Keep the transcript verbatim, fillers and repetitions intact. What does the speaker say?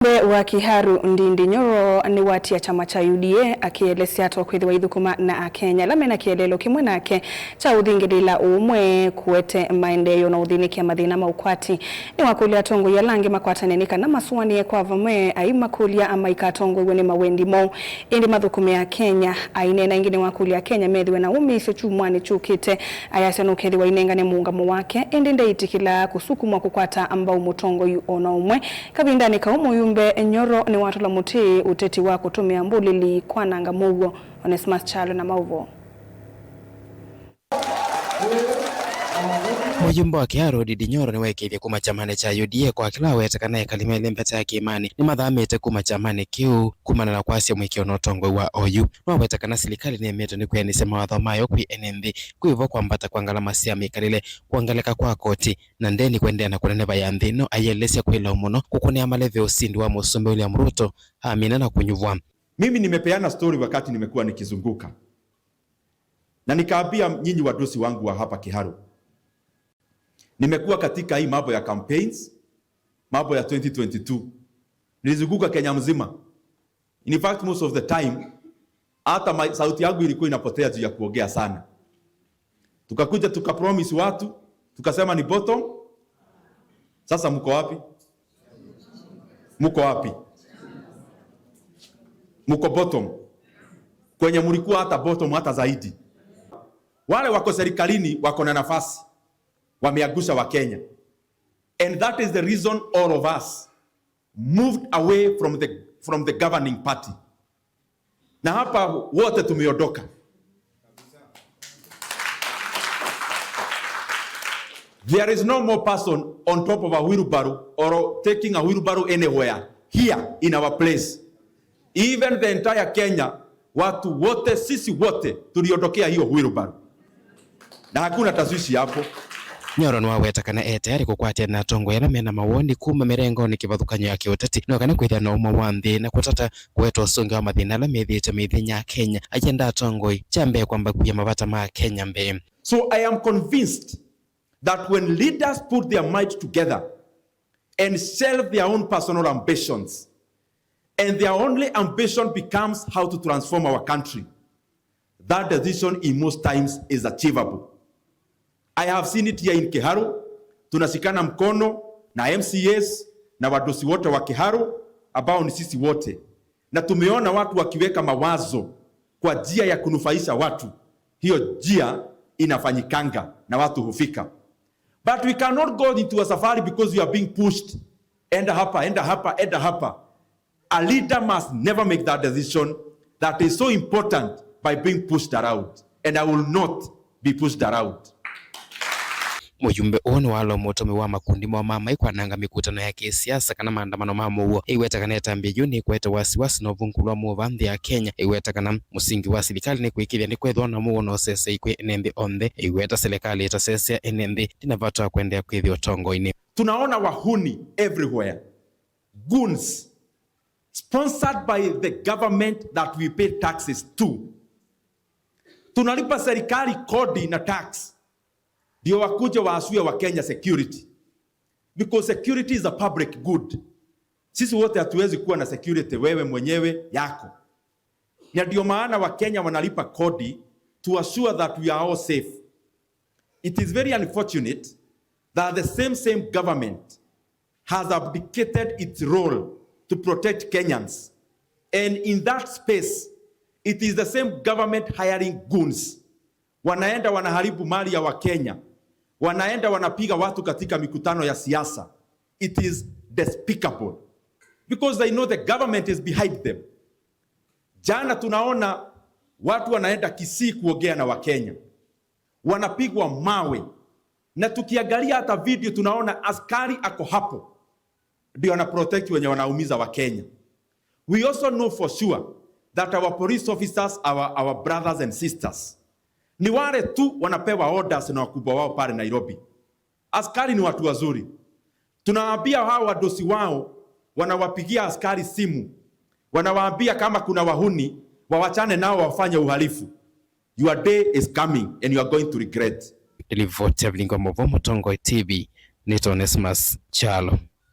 Mbunge wa Kiharu Ndindi Nyoro nĩwatia kyama kya U D A, akĩelesya ta kwĩthĩwa ithũkũma na Akenya ala mena kĩeleelo kĩmwe nake kya ũthingĩlĩla ũmwe, kũete maendeeo na ũthĩnĩkĩa mathĩna ma ũkwati. Nĩwakũlya atongoi ala angĩ makwatane nĩ kana masũanĩe kwa vamwe, aimakũlya maikatongoew'e nĩ mawendi moo, ĩndĩ mathũkũme Akenya. Aineena ĩngĩ, nĩwakũlya Akenya methĩwe na ũmĩĩsyo kyumwanĩ kyũkĩte. Ayasya nũkethĩwa ainengane mũũngamo wake, ĩndĩ ndeĩtĩkĩla kũsukumwa kũkwata mbau mũtongoi o na ũmwe. Kavindanĩ kau, mũyumbe Nyoro nĩwatũla mũtĩ ũteti wa kũtũmĩa mbũlĩli kwananga mũuo. Onesmus Kyalo na maũvoo. Mũyumbe wa Kiharu Ndindi Nyoro nĩwaĩkĩĩthye kuma kyamanĩ kya U D A, kwa kĩla aweta kana ekali melĩ mbete ya kĩĩmanĩ nĩmathamĩte kuma kyamanĩ kĩu kumana na kwasya mũĩkĩĩo na ũtongoi wa oyu. Nĩwaweta kana silikalĩ nĩemetwe nĩ kwĩanĩsya mawatho mayo kwĩ ene nthĩ, kwĩvo kwambata kwa ngalama sya mĩkalĩle, kwongeleka kwa koti, na ndeni kũendeea na kũneneva ya nthĩ ĩno, aielesya kwĩ lou mũno kũkũnĩa maleve ũsindi wa Mũsumbĩ William Ruto amina na kũnyuvwa. Mimi nimepeana story wakati nimekuwa nikizunguka. Na nikaambia nyinyi wadosi wangu wa hapa Kiharu. Nimekuwa katika hii mambo ya campaigns, mambo ya twenty twenty-two. Nilizunguka Kenya mzima. In fact, most of the time, hata my, sauti yangu ilikuwa inapotea juu ya kuongea sana. Tukakuja tukapromise watu, tukasema ni bottom. Sasa mko wapi? Mko wapi? Mko bottom. Kwenye mlikuwa hata bottom hata zaidi. Wale wako serikalini wako na nafasi. Wameangusha wa Kenya. And that is the reason all of us moved away from the, from the governing party. Na hapa wote tumeondoka. There is no more person on top of a wheelbarrow or taking a wheelbarrow anywhere here in our place. Even the entire Kenya, watu wote, sisi wote tuliondokea hiyo wheelbarrow. Na hakuna tashwishi hapo. Nyoro nĩwaweta kana e tayarĩ kũkwatĩana na atongoi ala mena mawoni kuma mĩrengonĩ kĩvathũkany'o ya kĩũteti, no kana kwĩthĩa na ũmwe wa nthĩ na kũtata kũweta ũsũngĩo wa mathĩna ala methĩĩtwe mĩthenya ya Kenya. Ayenda atongoi kya mbee kwamba kũia mavata ma Kenya mbee. So I am convinced that when leaders put their might together and shelve their own personal ambitions, and their only ambition becomes how to transform our country, that decision in most times is achievable. I have seen it here in Kiharu. Tunashikana mkono na M C As na wadosi wote wa Kiharu ambao ni sisi wote, na tumeona watu wakiweka mawazo kwa njia ya kunufaisha watu. Hiyo njia inafanyikanga na watu hufika. But we cannot go into a safari because we are being pushed. Enda hapa, enda hapa, enda hapa. A leader must never make that decision that is so important by being pushed around. And I will not be pushed around. Mũyumbe ũũ nĩwalomwa ũtũmi wa makundi moo ma maĩ kwananga mĩkutano ya kĩsiasa kana maandamano ma mũuo. Ĩiweta kana ĩtambya yĩu nĩkwete wasiwasi na ũvungũlu wa mũuo nthĩ ya Kenya. Ĩiweta kana mũsingi wa silikalĩ nĩ kũĩkĩĩthya nĩkwĩthĩwa na mũuo na ũsesei kwĩ ene nthĩ onthe. Ĩiweta silikalĩ ĩtasesea ene nthĩ ndĩna vata wa kũendeea kwĩthĩwa ũtongoinĩ. Tunaona wahuni everywhere. Goons sponsored by the government that we pay taxes to. Tunalipa serikali kodi na tax ndio wakuje waasue wa Kenya security, because security is a public good. Sisi wote hatuwezi kuwa na security wewe mwenyewe yako, na ndio maana wa Kenya wanalipa kodi to assure that we are all safe. It is very unfortunate that the same, same government has abdicated its role to protect Kenyans. And in that space, it is the same government hiring goons. Wanaenda wanaharibu mali ya Wakenya. Wanaenda wanapiga watu katika mikutano ya siasa. It is despicable. Because they know the government is behind them. Jana tunaona watu wanaenda Kisii kuongea na Wakenya. Wanapigwa mawe. Na tukiangalia hata video, tunaona askari ako hapo ndio ana protect wenye wanaumiza wa Kenya. We also know for sure that our police officers are our, our brothers and sisters. Ni wale tu wanapewa orders na wakubwa wao pale Nairobi. Askari ni watu wazuri. Tunawaambia hao wadosi wao, wanawapigia askari simu, wanawaambia kama kuna wahuni, wawachane nao wafanye uhalifu. Your day is coming and you are going to regret. Nĩ livoti ya Vilingi wa Mauvoo, Mũtongoi T V, nĩ Onesmus Kyalo.